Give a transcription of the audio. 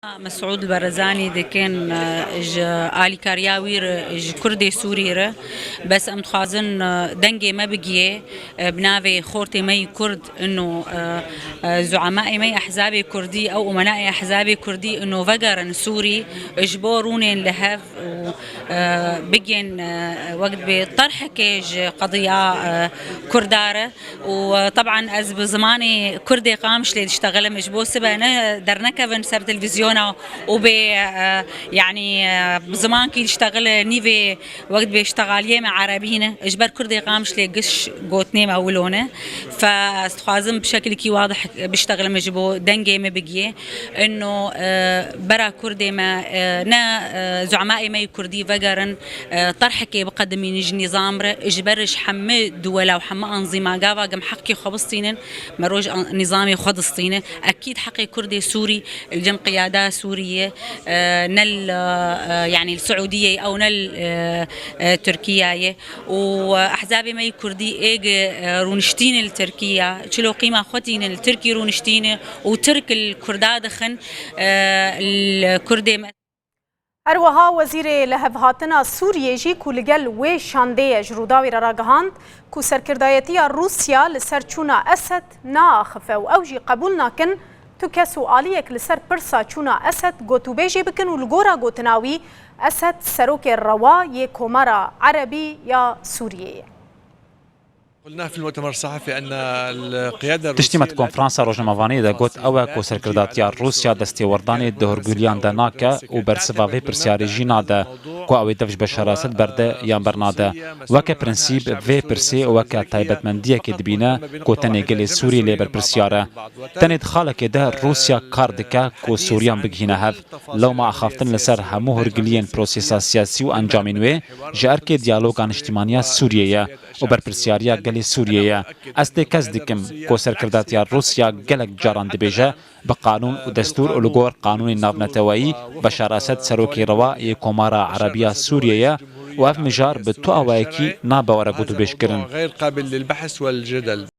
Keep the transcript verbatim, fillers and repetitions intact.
Mesûd Barzanî dikin, e, ji alîkariya wî re, ji Kurdê Sûrî re. Bes em dixwazin, e, dengê me bigiyê, e, bi navê xortê me yî Kurd, ino, e, e, zuemaê me yî ehzabê Kurdî, ew umenaê ehzabê Kurdî, ino vegerin Sûrî, ji bo rûnên li hev û, e, bigên, e, wek dibê terhekê ji qediya, e, Kurda re. û, e, teban ez bi zimanê Kurdê Qamişlê diştexilim, ji bo sibe ne dernekevin ser televîzyona û bê, e, yanî, e, bi zimankî diştexil nîvê wek dibê ştexaliyê me erebî ne. Ji ber Kurdê Qamişlê giş gotinê me wilo ne. Fe ez dixwazim bi şekilekî wadih biştexilim ji bo dengê me bigiyê. Ino, e, bera Kurdê me, e, ne, e, zuemaê me yî Kurdî vegerin, e, terhekê biqedimînin ji nîzam re, ji ber ji hemî duwela û hemî anzîma gava gim heqkê xwe bistînin, me roj an-, nîzamê xwe distîne. Ekîd heqê Kurdê Sûrî li cem qiyada Sûriyê, e, ne li, e, yanî li Siûdiyê ew ne li, e, e, Tirkiyeyê. û, e, ehzabê me yî Kurdî êg, e, rûniştîne li Tirkiye, çilo qîma xwe tînin li Tirkî rûniştîne û Tirk li Kurda dixin, e, li Kurdê me. Her wiha Wezîrê Lihevhatina Sûriyê jî ku li gel wê şandê ye ji Rûdawê re ragihand ku serkirdayetiya Rûsya li ser çûna Esed naaxife û ew jî qebûl nakin tu kes û aliyek li ser pirsa çûna Esed gotûbêjê bikin û li gora gotina wî Esed serokê rewa yê Komara Erebî ya Sûriyê ye. قلنا في المؤتمر الصحفي أن القيادة Tiştî me di الروسية konferansa rojnamevaniyê de got, ew e ku serkirdatiya Rûsya destêwerdanê di hûrgiliyan de nake û bersiva vê pirsyarê jî nade, ku ew ê dev ji Beşar Esed berde yan bernade. Weke prensîp vê pirsê û weke taybetmendiyekê dibîne ku tenê gelê Sûriyê lê berpirsiyar e. Tenê di xalekê de Rûsya kar dike ku Sûriyan bigihîne hev. Lewma axaftin li ser hemû hûrgiliyên prosesa siyasî û encamên wê ji erkê diyaloga niştîmaniya Sûriyê ye û berpirsiyariya gelê Sûriyê ye. Ez têkez dikim ku serkirdatiya Rûsya gelek caran dibêje, bi qanûn û destûr û li gor qanûnên navneteweyî Beşar Esed serokê rewa yê Komara Erebiya Sûriyê ye û ev mijar bi tu awayekî nabe were gotûbêjkirin. غير قابل للبحث والجدل.